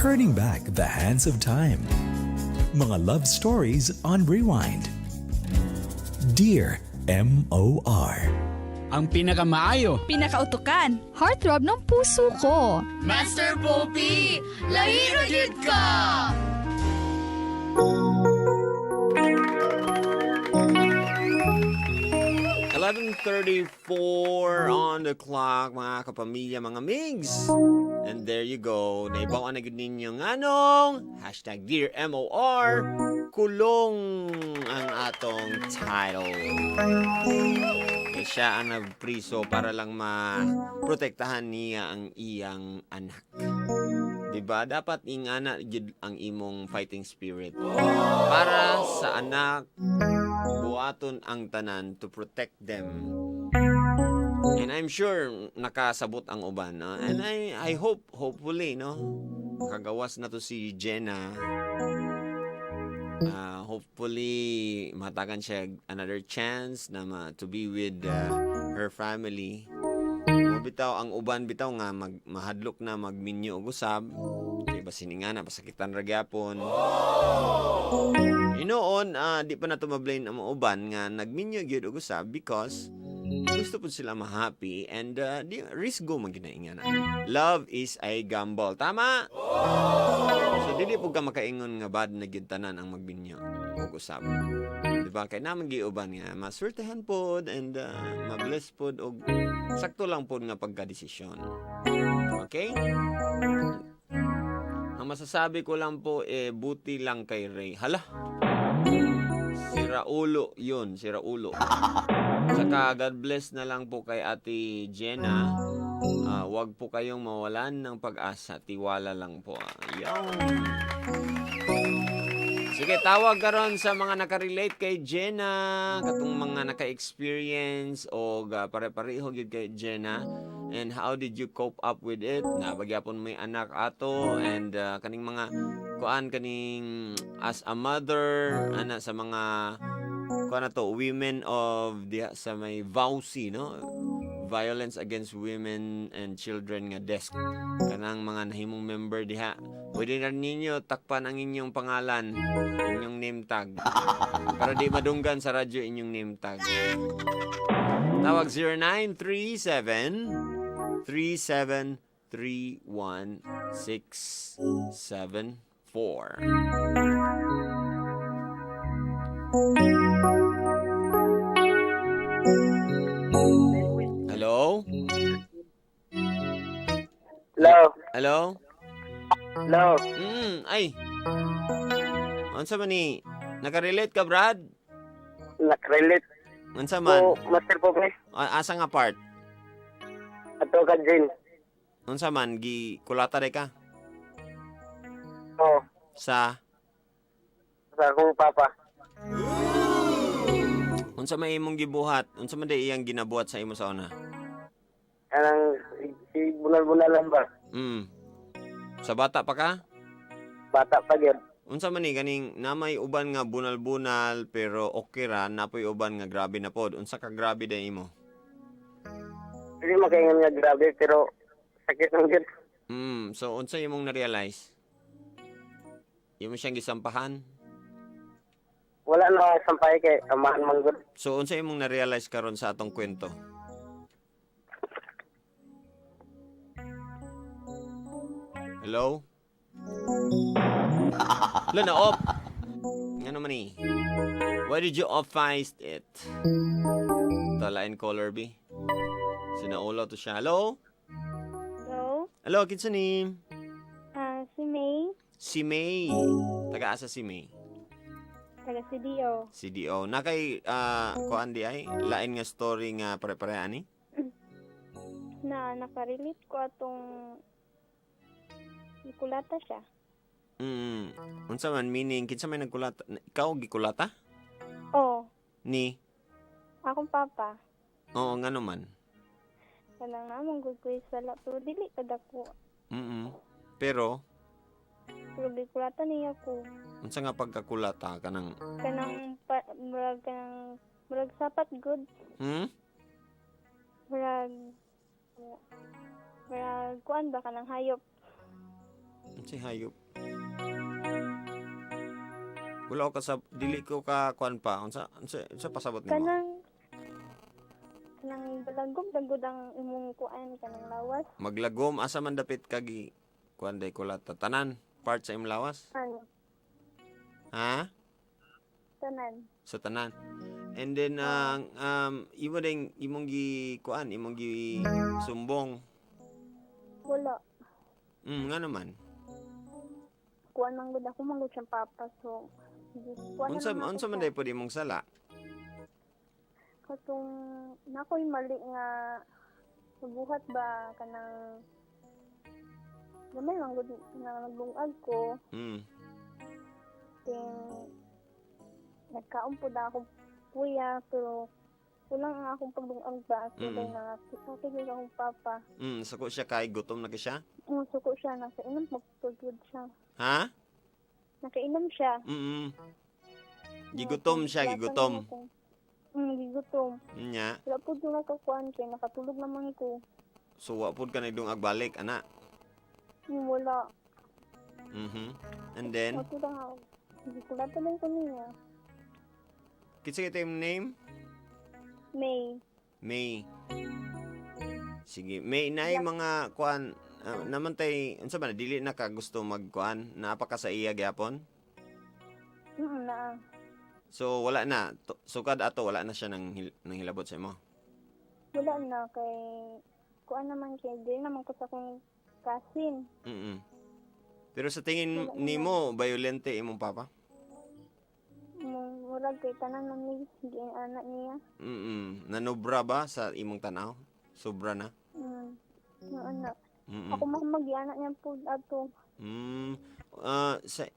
Turning back the hands of time. Mga love stories on Rewind. Dear MOR. Ang pinakamaayo. Pinakautukan. Heartthrob ng puso ko. Master Poppy, lahiro jud ka! 11:34 on the clock, mga kapamilya, mga migs. And there you go. Naibawan na gud ninyo nganong #DearMOR, kulong ang atong title. Kay siya ang nagpriso para lang maprotektahan niya ang iyang anak. 'Di ba? Dapat ingana gyud ang imong fighting spirit. Para sa anak, buhaton ang tanan to protect them. And I'm sure nakasabot ang uban, no? And I hope, hopefully, no, makagawas na to si Jenna. Hopefully matagan siya another chance na to be with her family. Mo bitaw ang uban bitaw nga mahadlok na magminyo og usab. Kay basin nga na pasakitan ra gyapon. Inoon, di pa na to ma-blame ang mga uban nga nagminyo gyud og usab because gusto pud sila ma-happy and di risk go man gyud na ingana. Love is a gamble. Tama? So dili pud ka makaingon nga bad na gyud tanan ang magminyo og usab. Di ba? Kay naman giuban nga maswertehan pod and mabless pod og sakto lang pod nga pagkadesisyon. Okay? Ang masasabi ko lang po, eh, buti lang kay Ray. Hala! Si Raulo yun, si Raulo. Saka God bless na lang po kay Ate Jenna. Huwag po kayong mawalan ng pag-asa. Tiwala lang po. Ayun. Sige, tawag karon sa mga nakarelate kay Jenna, katong mga naka-experience o pare-pareho gyud kay Jenna. And how did you cope up with it? Nabagyapon may anak ato and kaning mga kuan, kaning as a mother ana sa mga kuan na to, women of diha sa may VAWC, no, Violence Against Women and Children nga desk, kanang mga nahimong member diha, pwede na ninyo takpan ang inyong pangalan, inyong name tag, para di madunggan sa radyo inyong name tag. Tawag 0937 3731 674. Hello? Hello. Hello? Hello. Ay. Unsa man ni? Nakarelate ka, Brad? Nakrelate Unsa man? ko, Master Pope. Asa nga part? Ato ka, Jane. Unsa man gi kulata day ka? Oo. Sa Sa akong papa. Unsa may imong gibuhat? Unsa man day iyang ginabuhat sa imo sa una? Anang si bunal-bunalan ba? Sa bata pa ka? Bata pa gyud. Unsa man ni kaning namay uban nga bunal-bunal pero okay ra, napoy uban nga grabe na pod. Unsa ka grabe day imo? Hindi makaingon nga grabe pero sakit lang gyud. So unsa imong na-realize? Imo siyang gisampahan? Wala na akong sampay kay amahan man gud. So unsa imong na-realize karon sa atong kwento? Hello? Hello, na off. Ngano man ni? Why did you off-ice it? Talain caller B. Sinaulaw to siya. Hello? Hello? Hello, kinsa ni? Si May, Si May. Taga-asa si May? Taga CDO. CDO. Na kay kuan di ay lain nga story nga pare-pare ani? Na nakarelate ko atong gikulata siya. Unsa man meaning, kinsa may nagkulata? Ikaw gikulata? Oo, Ni? Akong papa. Oo, ngano man? Kanang namang gud ko sala pero dili ka dako. Pero Pero gikulata niya ko. Unsa nga pagkakulata kanang Kanang pa, murag kanang murag sapat good. Murag murag kuan ba, kanang hayop. Unsay hayop? Wala ko kasab dili ko ka kuan pa. Unsa pasabot nimo? Kanang balagom dagod ang imong kuan, kanang lawas. Maglagom, asa man dapit ka gi kuan day kulata? Tanan part sa imong lawas? Ano? Ha? Tanan. Sa tanan. And then ang imo ding imong gi kuan, imong gi sumbong? Wala. Nga naman. Kuan man gud ako, man gud siyang papa, so kuan na Unsa lang ako unsa man siya. day pud imong sala? Katong nakoy mali nga buhat ba, kanang gamay man gud nga nagbungag ko. Ting nagkaon po na akong kuya, pero kulang ang akong pagbungag ba, so na sakit gyud akong papa. Suko siya kay gutom na kay siya? Suko siya, nakainom magtugod siya. Ha? Nakainom siya. Gigutom siya, Wala pa gigutom. naman gigutom. Nya. Wala po yung nakakuan kay nakatulog naman ko. So wa pud ka nagdungag balik ana? Wala. And then Wala lang ako. Gikulatan lang ko niya. Kinsa kay imong name? May. May. Sige, May, naay mga kuan naman tay unsa ba na dili na ka gusto magkuan, naa pa ka sa iya gyapon? Na. So wala na. Sukad ato wala na siya nang hilabot sa imo. Wala na kay kuan naman, kay di naman ko sa akong cousin. Pero sa tingin Wala na. nimo, violente imong papa? Murag kay tanan man ni anak niya. Nanobra ba sa imong tanaw? Sobra na. Yung anak. Ako man mag-anak niya po ato.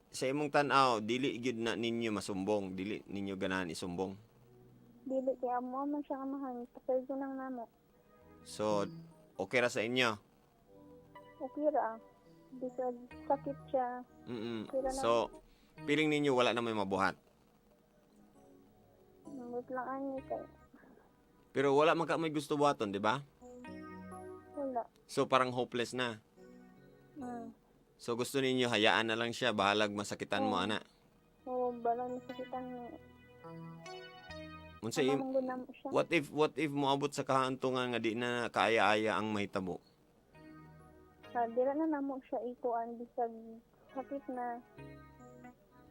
Sa imong tan-aw, dili gyud na ninyo masumbong, dili ninyo ganahan isumbong? Dili kay amo man siya amahan. Pasaylo nang namo. So okay ra sa inyo? Okay ra. Bisag sakit siya. Okay ra na. So piling ninyo wala na may mabuhat? Nambot lang ani kay Pero wala man ka may gusto buhaton, di ba? Wala. So parang hopeless na. So gusto ninyo hayaan na lang siya, bahalag masakitan mo Oo. ana. Oo, balang masakitan ni. Unsa Ama man gud namo siya. What if moabot sa kahantungan nga di na kaaya-aya ang mahitabo? Dira na namo siya ikuan bisag sakit na.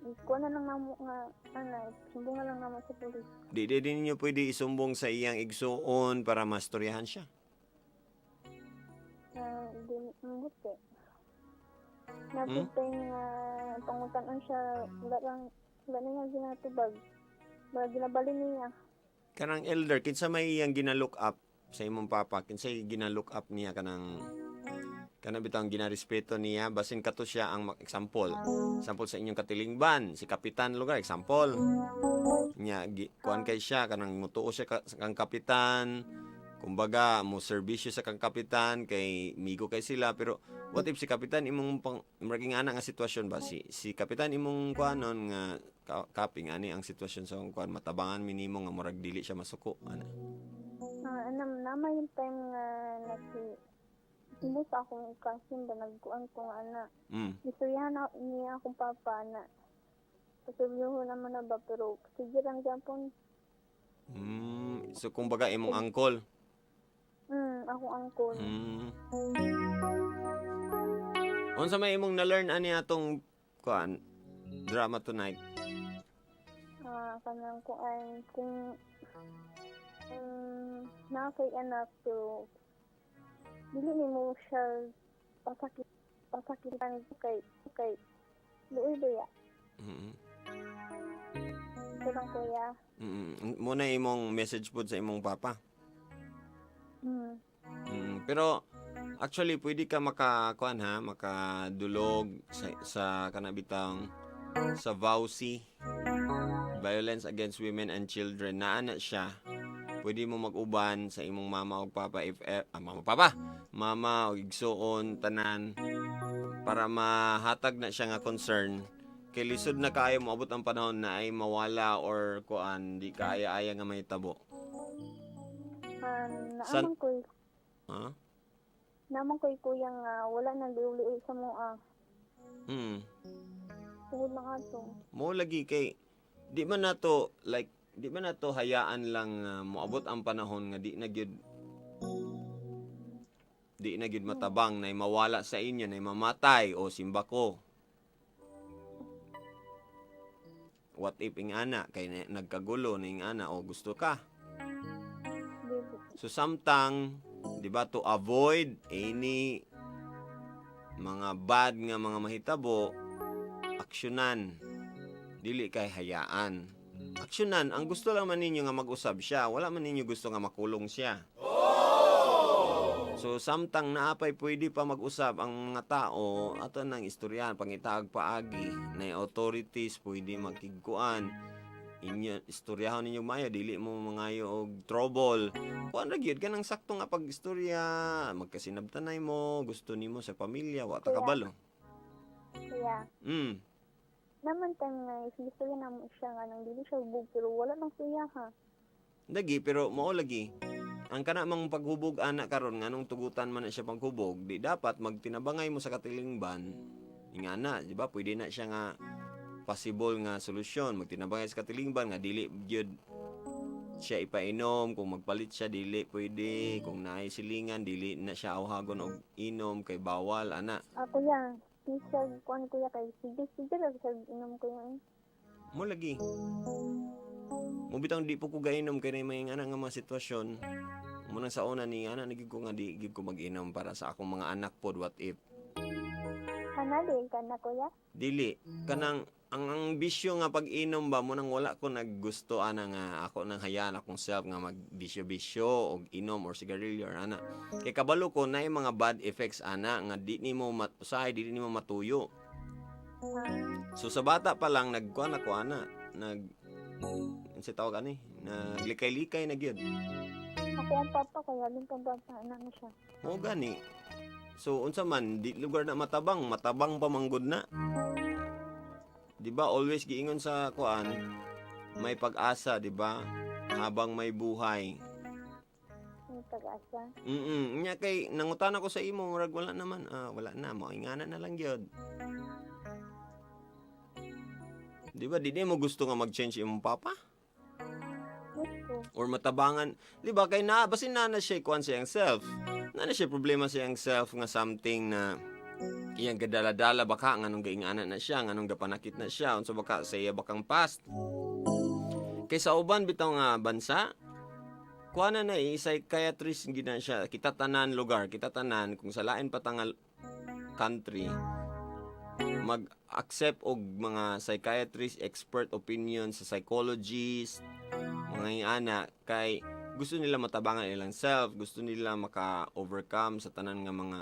Ikuan na lang namo nga ana, sumbong na lang namo sa pulis. Di ninyo pwede isumbong sa iyang igsuon para mastoryahan siya? Di ambot eh. Napintay nga pangutan-on siya, wala lang, wala na niya ginatubag. Wala ginabalin niya. Kanang elder, kinsa may iyang gina-look up sa imong papa? Kinsa gina-look up niya, kanang bitang ginarespeto niya, basin kato siya ang example. Example sa inyong katilingban, si kapitan lugar, example. Nya kuan kay siya, kanang mutuo siya sa kang kapitan. Kumbaga, mo serbisyo sa kang kapitan kay migo kay sila, pero what if si kapitan imong pang murag ana nga sitwasyon ba, si kapitan imong kuanon nga kaping ani ang sitwasyon sa kuan, matabangan minimo nga murag dili siya masuko ana? Anam nama yung time nga nagsi mo sa akong cousin ba, nagkuan ko nga ana. Istoryahan na niya akong papa na. Pasuryoho naman na ba, pero sige lang gyapon. So kumbaga imong uncle. Akong uncle. Unsa may imong na-learn ani atong kuan drama tonight? Kanang kuan kung naa kay anak pero dili nimo siya pasakitan kay luoy ba ya? Kurang kuya. Muna imong message pod sa imong papa. Pero actually pwede ka maka kuan ha, makadulog sa kanabitang sa VAWC, Violence Against Women and Children, naa na siya. Pwede mo mag-uban sa imong mama o papa if mama papa, mama o igsuon tanan para mahatag na siya nga concern kay lisod na kaayo moabot ang panahon na ay mawala or kuan, di kaaya-aya nga mahitabo. Naaman ko'y Ha? Naaman ko'y kuya nga wala nang liuli sa mo ah. Tungod na ato. Mo lagi kay di man nato, like, di man nato hayaan lang nga moabot ang panahon nga di na gyud matabang na mawala sa inyo, na mamatay o simba ko. What if ing-ana kay nagkagulo na ing-ana o gusto ka? Dili. So samtang, di ba, to avoid any mga bad nga mga mahitabo, aksyonan. Dili kay hayaan. Aksyonan, ang gusto lang man ninyo nga mag-usab siya, wala man ninyo gusto nga makulong siya. So samtang naapay pwede pa mag-usab ang mga tao, ato nang istoryahan, pangitaag paagi, na authorities pwede magkigkuan. Inyo istoryahon ninyo maayo, dili mo mangayo og trouble. Kuan ra gyud kanang sakto nga pag-istorya, magkasinabtanay mo, gusto nimo sa pamilya, wa ta kabalo. Kaya, naman time nga, gusto na mo siya nga nang dili siya hubog, pero wala nang siya ha. Lagi, pero mao lagi. Ang kana mang paghubog ana karon, nganong tugutan man na siya paghubog, di dapat magtinabangay mo sa katilingban. Ingana, di ba? Pwede na siya nga possible nga solusyon, magtinabangay sa katilingban nga dili gyud siya ipainom, kung magpalit siya dili pwede, kung naay silingan dili na siya awhagon og inom kay bawal ana. Ah, kuya, di siya, kuan kuya, kay sige, sige lang siya inom kuya. Eh. Mo lagi. Mo bitang di po ko gainom kay nay may ana nga mga sitwasyon. Mo nang sa una ni ana nagig ko nga di gid ko mag-inom para sa akong mga anak pod, what if. Kana, di ka na kuya? Dili kanang ang bisyo nga pag-inom ba, mo nang wala ko naggusto ana nga ako nang hayaan akong self nga magbisyo-bisyo og inom or sigarilyo or ana. Kay kabalo ko naay mga bad effects ana nga di nimo usahay dili nimo matuyo. So sa bata pa lang nagkuan ako ana, nag unsa tawag ani, naglikay-likay na gyud. Ako ang papa, kaya din kang papa, anak na siya. Mo gani. So unsa man di lugar na matabang, matabang pa manggod na. 'Di ba always giingon sa kuan, may pag-asa, 'di ba? Habang may buhay. May pag-asa. Nya kay nangutana ko sa imo, murag wala naman. Ah, wala na mo ingana na lang gyud. 'Di ba di mo gusto nga mag-change imong papa? Gusto. Or matabangan, 'di ba, kay na basin na na siya kuan sa iyang self. Na na siya problema sa iyang self nga something na iyang gadala-dala baka nganong gaingana na siya, nganong gapanakit na siya, unsa baka sa iya bakang past. Kay sa uban bitaw nga bansa, kuha na na eh, psychiatrist gid na siya. Kita tanan lugar, kita tanan kung sa lain pa ta nga country mag-accept og mga psychiatrist expert opinion sa psychologist, mga ana, kay gusto nila matabangan ilang self, gusto nila maka-overcome sa tanan nga mga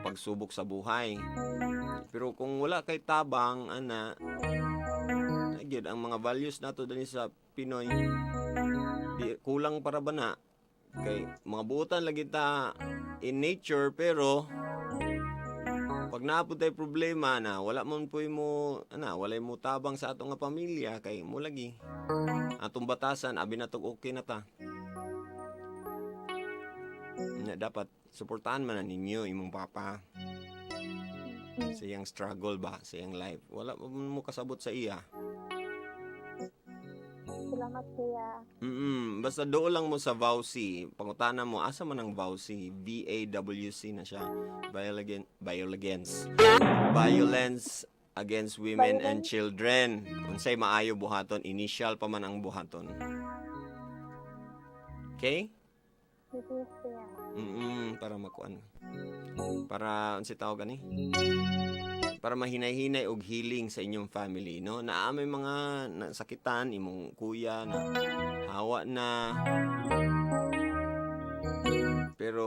pagsubok sa buhay. Pero kung wala kay tabang ana, gyud ang mga values nato dinhi sa Pinoy di, kulang para ba na kay mga buotan lagi ta in nature, pero pag naa pod tay problema na wala man puy mo ana, walay mo tabang sa ato nga pamilya, kay mo lagi atong batasan abi na tog okay na ta. Nya dapat suportahan man na ninyo imong papa sa iyang struggle ba, sa iyang life. Wala pa man mo kasabot sa iya. Salamat kuya. Basta doon lang mo sa VAWC. Pangutana mo, asa man ang VAWC? VAWC na siya. Violence. Violence Against Women and Children. Unsay maayo buhaton, initial pa man ang buhaton. Okay? Sige kuya. Para makuan. Para unsay tawag ani? Para mahinay-hinay og healing sa inyong family, no? Naa may mga nasakitan imong kuya na hawa na. Pero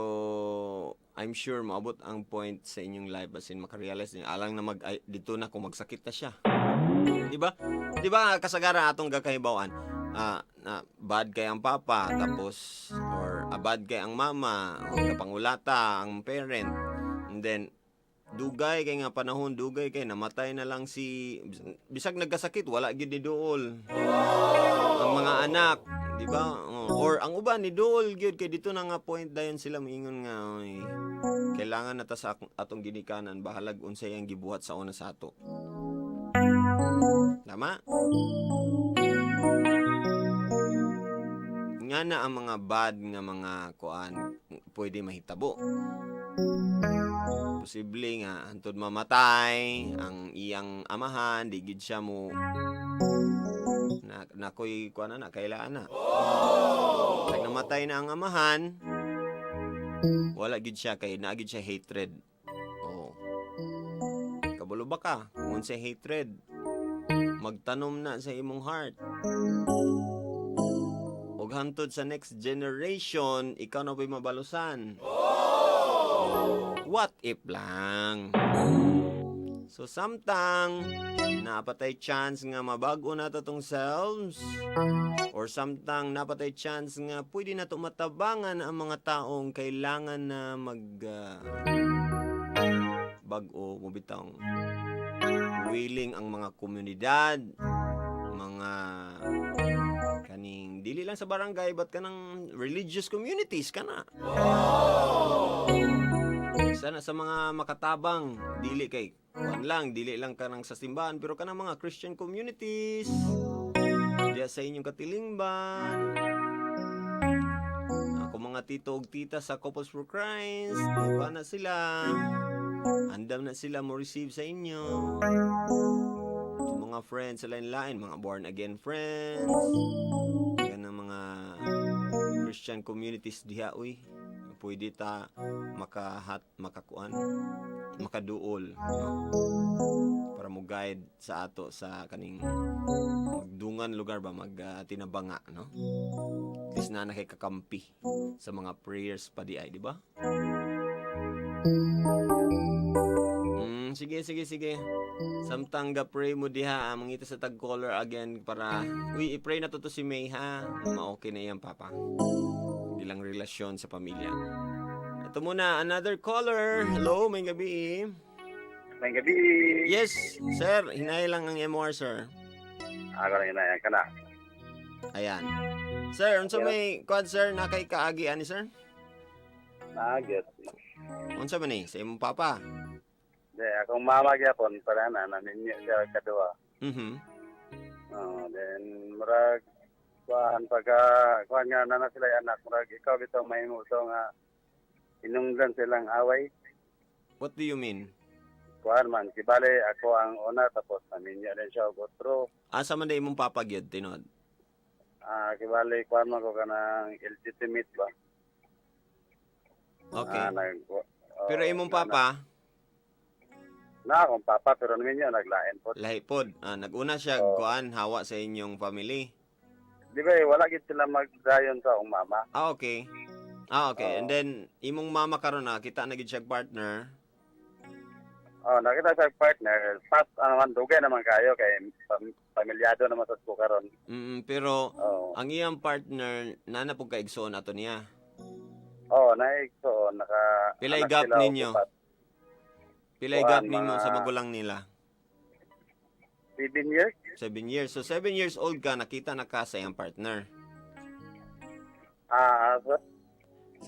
I'm sure maabot ang point sa inyong life basin makarealize niyo alang na mag ay, dito na kung magsakit na siya. Di ba? Di ba kasagaran atong gakahibaw-an, na bad kay ang papa tapos or bad kay ang mama o kapangulata ang parent, and then dugay kay nga panahon, dugay kay namatay na lang si bisag nagkasakit, wala gyud ni duol ang mga anak, di ba? Oh. Or ang uban ni duol gyud kay dito na nga point dayon sila moingon nga, "Oy, kailangan na ta sa atong ginikanan, bahalag unsay ang gibuhat sa una sa ato." Tama? Nga na ang mga bad nga mga kuan pwede mahitabo. Posible nga hantod mamatay ang iyang amahan, di gid siya mo na nakoy kuan na kailaan na. Pag namatay na ang amahan, wala gid siya kay naa gid siya hatred. Oh. Kabalo ba ka kung unsay hatred? Magtanom na sa imong heart. Ug hantod sa next generation, ikaw na po'y mabalusan. What if lang? So samtang napatay chance nga mabago na to tong selves or samtang napatay chance nga pwede na to matabangan ang mga taong kailangan na mag bag-o mo bitang willing ang mga komunidad, mga kaning dili lang sa barangay but kanang religious communities kana. Sana sa mga makatabang, dili kay kuan lang, dili lang kanang sa simbahan pero kanang mga Christian communities diya sa inyong katilingban. Ako mga tito ug tita sa Couples for Christ, kuan na sila. Andam na sila mo receive sa inyo. Sa mga friends sa lain-lain, mga born again friends, kanang mga Christian communities diha, uy. Pwede ta makahat makakuan, makaduol, no? Para mo guide sa ato sa kaning magdungan lugar ba, mag tinabanga, no? At least na kay kakampi sa mga prayers pa di ay, di ba? Sige, sige, sige. Samtang ga pray mo diha, mangita sa tag caller again para, uy, i-pray na to to si May ha. Ma-okay na yan, papa. Hindi lang relasyon sa pamilya. Ito muna, another caller. Hello, may gabi. May gabi. Yes, sir. Hinay lang ang MR, sir. Ako lang hinayan ka na. Ayan. Sir, unsa may kuan, sir, na kay kaagi ani, sir? Nagyot. Unsa man ni sa imong papa? Di, akong mama gyapon para na naminyo siya kadua. Oh, then murag kuan pagka kuan nga na na sila anak, murag ikaw bitaw mahimo to nga inungdan silang away. What do you mean? Kuan man kibale ako ang una, tapos naminyo din siya og otro. Asa man day imong papa gyud tinod? Ah, kibale kuan man ko kanang illegitimate ba. Okay. Ah, nag, oh, Pero imong papa, Na akong papa pero naminyo naglain po. Lahi pod. Ah, nag-una siya Oo. kuan hawa sa inyong family. Di ba eh, wala gid sila magdayon sa akong mama. Ah, okay. Ah, okay. Oo. And then imong mama karon na kita na gid siya partner. Oh, nakita sa partner, fast ano man, dugay naman kayo kay pamilyado naman sa ko karon. Pero Oh. ang iyang partner nana pud kaigsoon ato niya. Oh, naigsoon naka Pilay anak gap sila og ninyo? upat. Pilay Kuan, gap ninyo mga sa magulang nila? 7 years? 7 years. So 7 years old ka, nakita na ka sa iyang partner. Ah, ah, sir.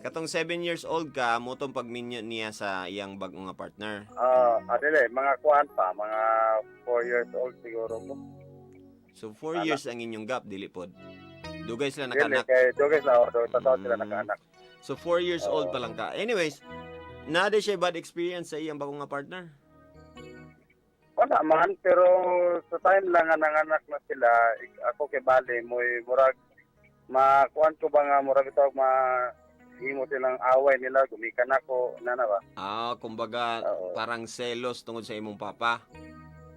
Katong 7 years old ka, motong pagminyo niya sa iyang bag-o nga partner. Ah, dili, mga kuan pa, mga 4 years old siguro ko. So 4 Tama. years ang inyong gap, dili pod? Dugay sila Dili nakaanak. kay dugay sila, oh, dugay totoo sila nakaanak. So 4 years old Oo. Pa lang ka. Anyways, naa siya bad experience sa iyang bagong nga partner? Wala man, pero sa time lang nga nanganak na sila, ako kay bale mo'y murag makuan ko ba nga murag ito ma himo silang away nila gumikan ako na na ba. Ah, kumbaga Oo. parang selos tungod sa imong papa.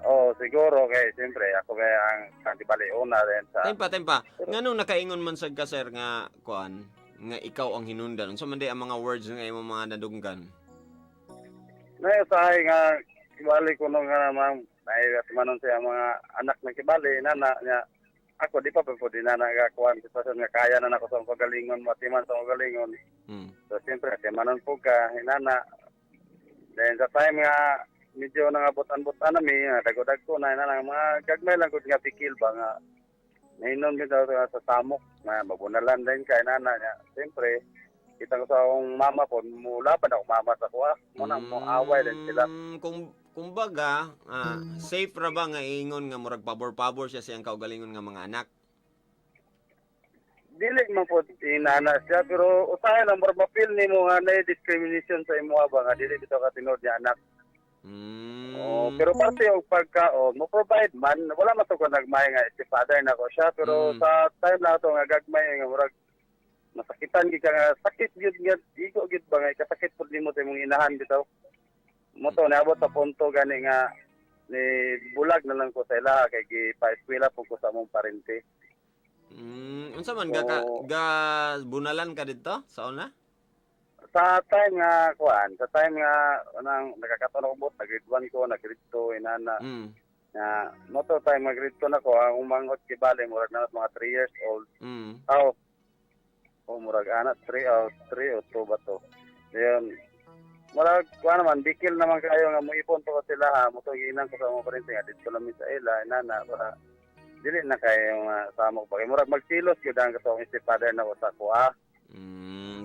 Oh, siguro kay siyempre ako kay ang ang di bale una rin sa Time pa, time pa. Nganong nakaingon man sad ka, sir, nga kuan nga ikaw ang hinundan? Unsa man di ang mga words nga imong mga nadunggan? Na usahay nga kibali ko nung nga naman nairat manon siya mga anak ng kibali nana niya ako di pa pa po di na nagakuan sitwasyon nga kaya na nako sa akong kagalingon, matiman sa akong kagalingon. So siyempre timanon po ka hinana, then sa time nga medyo nangabutan-butan nami nga dago-dagko na hinana, mga gagmay lang gud nga pikil ba nga. Nahinom bitaw sa samok na mabunalan din kay nana niya. Siyempre, kita ko sa akong mama po, mula pa na akong mama sa kuha. Muna mo away din sila. Kung kumbaga, safe ra ba nga ingon nga murag pabor-pabor siya sa iyang kaugalingon nga mga anak? Dili man po inana siya, pero usahay lang murag ma-feel nimo nga na discrimination sa imo ba nga dili bitaw ka tinuod niya anak. Oh, pero parte og pagkaon, mo provide man, wala man to ko nagmay nga si father na ko siya, pero sa time na to nga gagmay nga murag masakitan gid ka nga sakit gyud nga igo gyud ba nga ikasakit pud nimo sa imong inahan bitaw. Mo to niabot sa punto gani nga ni bulag na lang ko sa ila kay gi-pa-eskwela po ko sa among parente. Unsa man ga, ka, Oo. Ga bunalan ka didto sa una? Sa time nga kuan, sa time nga anang nakakaton ako bot, nag grade 1 ko, nag grade 2 inana. Na mo to time nga grade 2 na ko, ang umanghot kibali murag na mga 3 years old. Aw. Oh, murag ana 3 o 3 o 2 ba to. Ayun. Murag kuan naman bikil naman kayo nga moipon pa ko sila ha, mo to giinang ko sa mga parente nga didto lang mi sa ila inana para dili na kayo nga samok ba. Kay murag magsilos gyud ang katong stepfather na ko sa kuha.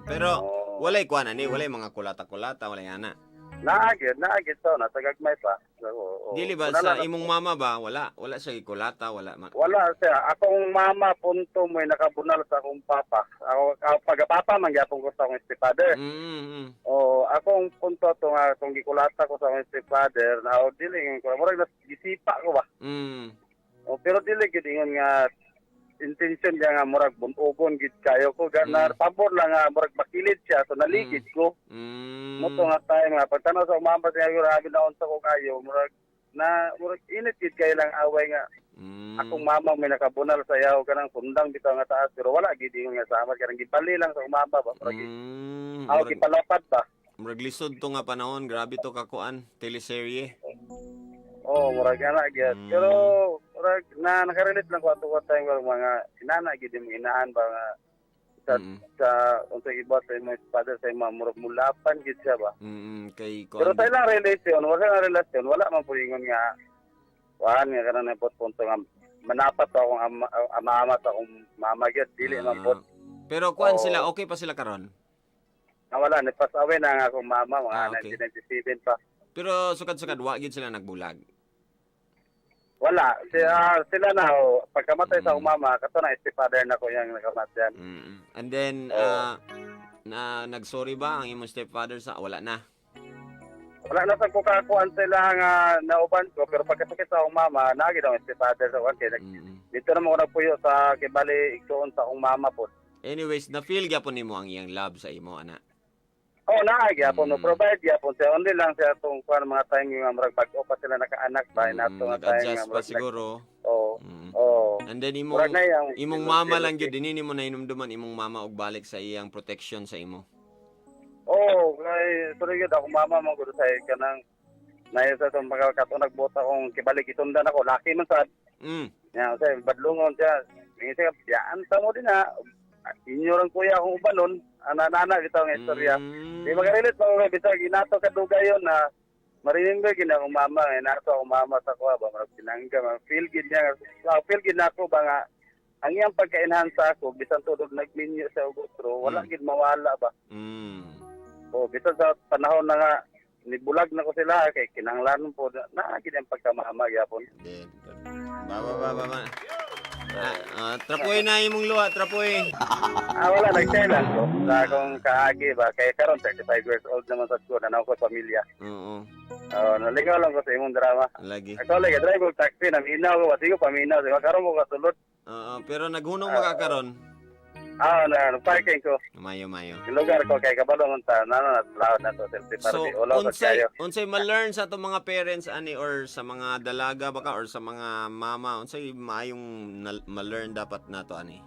Pero Oo. walay kuan ani, walay mga kulata-kulata, walay ana. Naa gyud to, nasa gagmay pa. So, oo. Dili ba Wala sa na- imong mama ba wala wala siya gikulata, wala ma. Wala siya. Akong mama punto mo'y nakabunal sa akong papa. Ako, ako pagapapa man gyapon ko sa akong stepfather. O akong punto to nga kung gikulata ko sa akong stepfather na o dili ingon ko murag nas gisipa ko ba. O pero dili gid ingon nga intention niya nga murag bunugon gid kayo ko ganar pabor lang nga murag makilid siya so naligid ko. Mo to nga time nga pagtanaw sa akong mama siya grabe na unsa ko kayo murag na murag init gid kayo lang away nga akong mama may nakabunal sa yaw kanang sundang bitaw nga taas pero wala gid ingon nga sama kanang gibali lang sa akong mama ba murag aw gipalapad ba. Murag lisod to nga panahon, grabe to kakuan, teleserye. Oh, murag ana gyud. Pero murag na nakarelate lang ko ato ko time nga mga inana gyud yung inahan ba nga sa sa unsa iba sa imong father sa imong murag mulapan gyud siya ba. Kay Pero kuan. sa ilang relation, wala nga relasyon, wala man po ingon nga kuan nga kanang napot punto nga manapat sa akong ama, ama sa akong mama gyud dili man po. Pero kuan Oo. sila, okay pa sila karon? Na wala ni pass away na ang akong mama mga 1997 pa. Pero sukad-sukad wa gyud sila nagbulag. Wala sila, sila na oh, pagkamatay sa akong mama kato na stepfather na ko yang nakamatyan. And then Oo. Na nagsorry ba ang imong stepfather sa wala na? Wala na sa kukakuan sila nga nauban ko pero pagkasakit sa akong mama naagi daw ang stepfather sa kuan kay dito naman ko nagpuyo sa kibali igsuon sa akong mama po. Anyways, na feel gyapon nimo ang iyang love sa imo ana. Oh, naa gyapon mo provide gyapon siya only lang siya tong kuan mga time nga murag bag-o pa sila nakaanak ba inato nga time nga Nag-adjust pa murag siguro. Oh. Oh. And then imong Murag na yang imong mama lang gyud dinhi nimo na hinumduman imong mama og balik sa iyang protection sa imo. Oh, kay sorry gyud ako mama mo gud sa kanang nayo sa itong mga kato nagbuot akong kibalik isundan ako laki man sad. Ya, sa badlungon siya. Ingon siya, "Yaan ta mo din ha. Inyo lang kuya akong ubanon." Ana-ana bitaw nga istorya. Di makarelate pa ko kay bisag inato kadugay yon na ma-remember gid akong mama, inato akong mama sa kuha ba murag pinangga, ma feel gid niya, feel gid nako ba nga ang iyang pagka-enhance sa ako bisan tudog nagminyo sa og otro, wala gid mawala ba. O bisan sa panahon na nga nibulag na ko sila kay kinahanglan po na gid ang pagkamama gyapon. Then, ba ba ba ba ba. Trapoy na imong luha, trapoy. Wala nag-share lang ko sa akong kaagi ba kay karon 35 years old naman sa ko na ko pamilya. Oh, nalingaw lang ko sa imong drama. Lagi. Ako lagi drive og taxi na minaw ko, wasi ko paminaw, di ba karon mo kasulod. Oo, pero naghunong mo ka karon. Na parking ko. Mayo mayo. Yung lugar ko kay kabalo man ta na na loud na to selfie So, party. Wala sa unsay kayo. unsay ma-learn sa atong mga parents ani or sa mga dalaga baka or sa mga mama, unsay maayong ma-learn dapat nato ani?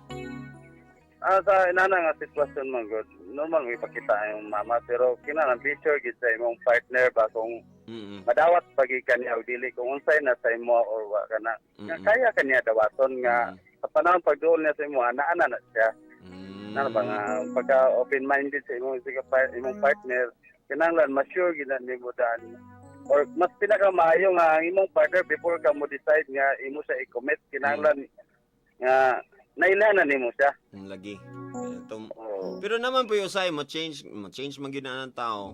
Sa inana nga sitwasyon man gud. Normal mo ipakita ang mama pero kinahanglan be sure gid sa imong partner ba kung madawat pagi kaniya o dili kung unsay na sa imo or wa kana. Nga kaya kaniya dawaton nga sa panahon pagduol niya sa imo ana na siya. Ano ba nga pagka open-minded sa imong imong partner kinahanglan ma-sure gid na nimo daan or mas pinakamaayo nga ang imong partner before ka mo decide nga imo siya i-commit kinahanglan Nga nailhanan nimo siya. Lagi. Oo. Pero naman po yung usay, mo-change man gyud na ang tao.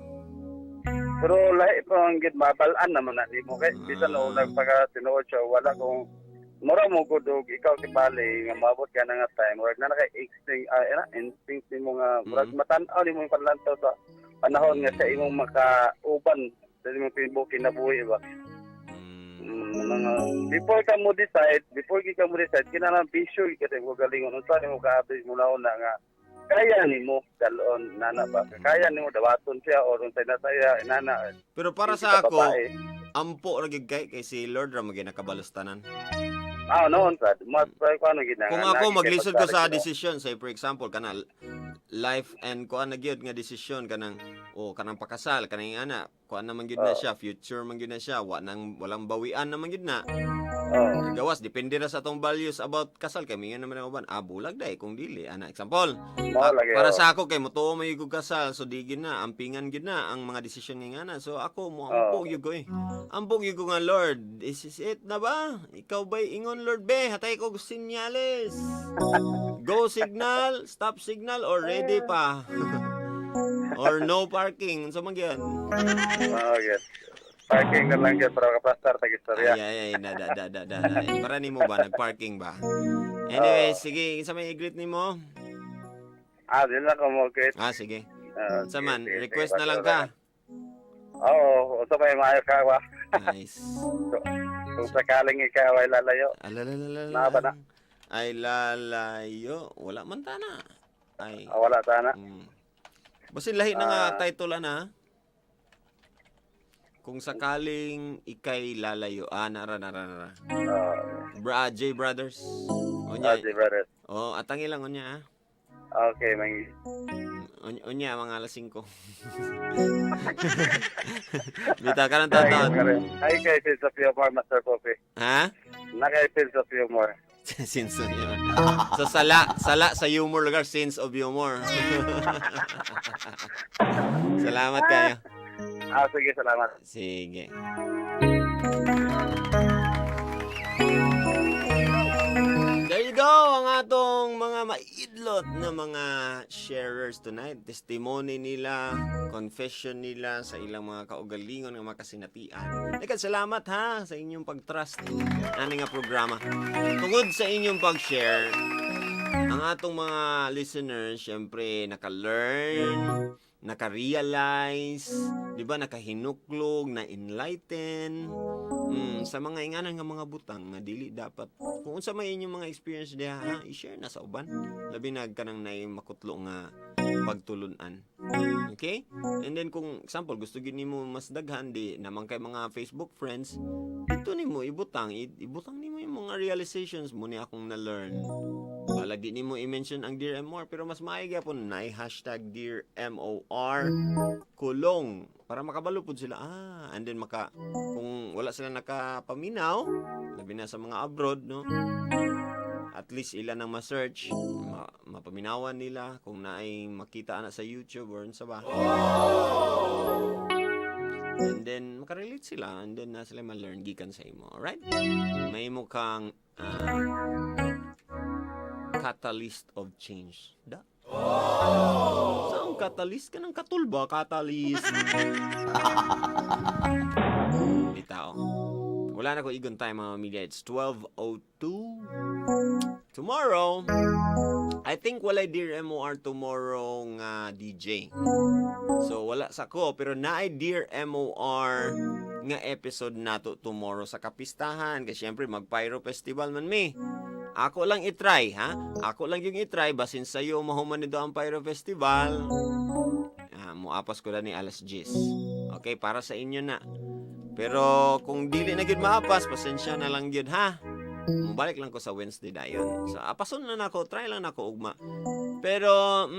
Pero lahi pa ang gid mabalaan naman na nimo kay bisan og nagpaka tinuod siya, wala kung mura mo gud og ikaw kibali nga maabot ka na nga time, murag na kay instinct, instinct nimo nga murag matan-aw nimo yung panlantaw sa panahon nga sa imong makauban sa imong tibuok kinabuhi ba. Mga before ka mo decide, kinahanglan be sure ka sa imong galingon unsa nimo kaabig mo na nga kaya nimo dalon nana ba, kaya nimo dawaton siya or unsay na saya inana. Pero para Hindi sa ka ako, babae. Ampo ra gyud kay si Lord ra magyud nakabalustanan. Ah, noon sad. Mas ko ano gid na. Kung nga, ako nagi kay maglisod ko sa pagsalig. desisyon, say for example kana life and kuan na gyud nga desisyon, kanang o kanang pakasal, kanang ana, kuan naman gyud na siya, future man gyud na siya, wa nang walang bawian naman gyud na. Gawas depende ra sa atong values about kasal, kay mingon naman ang uban, ah, bulag day kung dili ana, example. Mao Ah, lagi, para oo. sa ako kay motuo may gud kasal, so di gyud na ampingan gyud na ang mga desisyon nga ana, so ako mo ampo gyud ko eh. Ampo gyud ko nga, "Lord, this is it na ba? Ikaw ba'y ingon, Lord, be hatay ko senyales, go signal, stop signal, or ready pa or no parking," unsa man gyud. Oo, yes. Parking na lang gyud para makapastar tag istorya. Ay, ay, ay, da, da, da, da, da, da. Para nimo ba, nagparking ba? Anyway, sige, isa may i-greet nimo? Ah, di lang ko mo greet. Ah, sige. Ah, Unsa sige, man, sige, request sige, na lang ka. Oo, unsa may maayo ka ba? Nice. Kung sakaling ikaw ay lalayo. Alalalalala. Naa ba na? Ay lalayo. Wala man ta na. Ay. Ah, wala sana. Basin lahi na nga Ah. title ana. Kung sakaling ikay lalayo. Ah, nara, nara, nara. Bra, J Brothers. Unya. Ah, J Brothers. Oh, atangi lang unya ah. Okay, mang Unya mga alas 5. Bita ka ng taon. Ay, kay sense of humor, Master Poppy. Ha? Naka sense of humor. Sense of humor. So sala sa humor lugar, sense of humor. Salamat kayo. Ah, sige, salamat. Sige. There you go, ang atong mga maidlot na mga sharers tonight. Testimony nila, confession nila sa ilang mga kaugalingon nga mga kasinatian. Daghang salamat ha sa inyong pag-trust ani nga programa. Tungod sa inyong pag-share, ang atong mga listeners, syempre, naka-learn, naka-realize, di ba, nakahinuklog, na-enlighten, sa mga inganan nga mga butang nga dili dapat. Kung unsa may inyong mga experience diha, ha, i-share na sa uban. Labi na kanang naay makutlo nga pagtulunan. Okay? And then kung example gusto gyud nimo mas daghan, di naman kay mga Facebook friends, dito nimo ibutang, ibutang nimo yung mga realizations mo ni akong na-learn. Balag di nimo i-mention ang Dear MOR, pero mas maayog gyapon na #DearMORkulong para makabalo pud sila. Ah, and then maka kung wala sila nakapaminaw, labi na sa mga abroad, no, at least ila nang ma-search, mapaminawan nila kung naay makita ana sa YouTube or unsa ba, and then makarelate sila, and then na sila ma-learn gikan sa imo. Alright, may mo kang catalyst of change da. Saan catalyst ka ng katul ba? Catalyst. Bitaw. Wala na ko igon time, mga media. It's 12:02. Tomorrow, I think walay Dear MOR tomorrow nga DJ. So wala sa ko, pero naay Dear MOR nga episode nato tomorrow sa kapistahan kasi syempre mag-Pyro Festival man mi. Ako lang i-try ha. Ako lang yung i-try basin sayo mahuman nito ang Pyro Festival. Ah, muapas ko na ni alas 10. Okay, para sa inyo na. Pero kung dili na gyud maapas, pasensya na lang gyud ha. Mubalik lang ko sa Wednesday dayon. So apason na nako, try lang nako ugma. Pero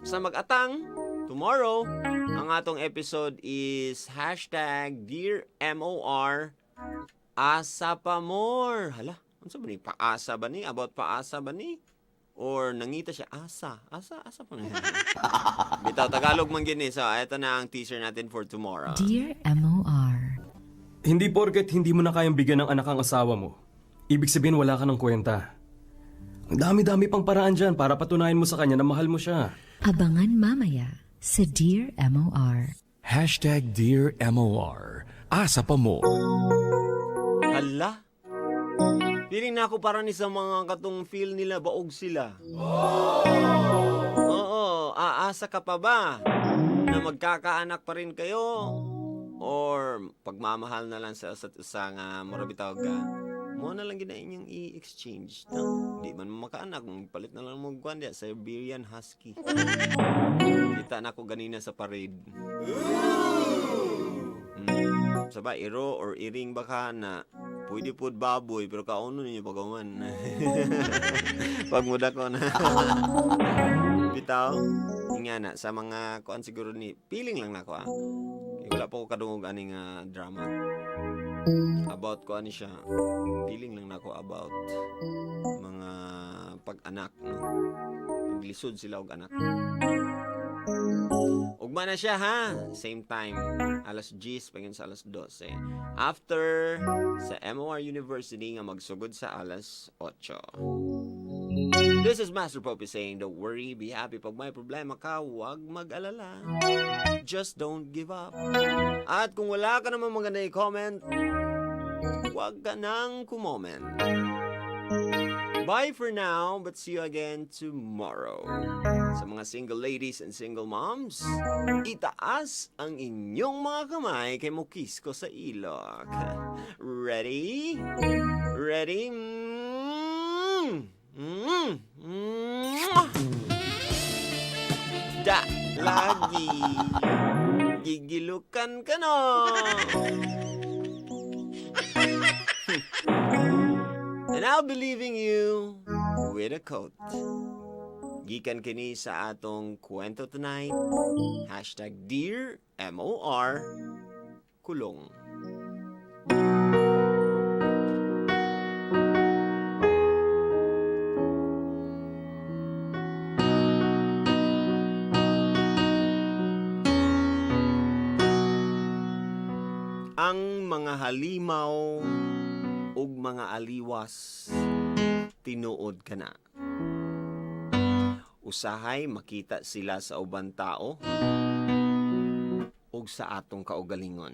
sa mag-atang tomorrow, ang atong episode is #DearMORAsaPaMore. Hala, unsa ba ni? Paasa ba ni? About paasa ba ni? Or nangita siya asa? Asa, asa pa ni. Bitaw, Tagalog man gini. So, ito na ang teaser natin for tomorrow. Dear MOR. Hindi porket hindi mo na kayang bigyan ng anak ang asawa mo, ibig sabihin wala ka ng kwenta. Ang dami-dami pang paraan dyan para patunayan mo sa kanya na mahal mo siya. Abangan mamaya sa Dear MOR. #DearMOR. Asa pa mo. Hala. Feeling na ako para ni sa mga katong feel nila baog sila. Oo, aasa ka pa ba na magkakaanak pa rin kayo? Or pagmamahal na lang sa isa't isa nga mura bitaw ka? Mo na lang gina inyong i-exchange. No? Di man mo makaanak, palit na lang mo kuan diya, Siberian Husky. Kita na ako ganina sa parade. Saba, iro or iring baka na pwede pod baboy pero kauno ninyo pagaman. Pag muda ko na. Bitaw, nga na sa mga kuan siguro ni feeling lang nako ah. Kay wala pa ko kadungog ani nga drama. About kuan ni siya. Feeling lang nako about mga pag-anak, no. Naglisod sila og anak. Ugma na siya ha. Same time. Alas 10 pagin sa alas 12. After sa MOR University nga magsugod sa alas 8. This is Master Pope saying, "Don't worry, be happy." Pag may problema ka, huwag mag-alala. Just don't give up. At kung wala ka naman maganda i-comment, huwag ka nang kumoment. Bye for now, but see you again tomorrow. Sa mga single ladies and single moms, itaas ang inyong mga kamay kay mukis ko sa ilok. Ready? Ready? Mwah! Da, lagi. Gigilukan ka no. And I'll be leaving you with a quote. Gikan kini sa atong kwento tonight. #DearMOR Kulong. Ang mga halimaw ug mga aliwas tinuod kana. Usahay makita sila sa uban tao ug sa atong kaugalingon.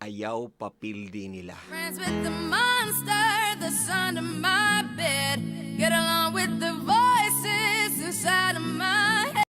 Ayaw papildi nila. Friends with the monster that's under my bed. Get along with the voices inside of my head.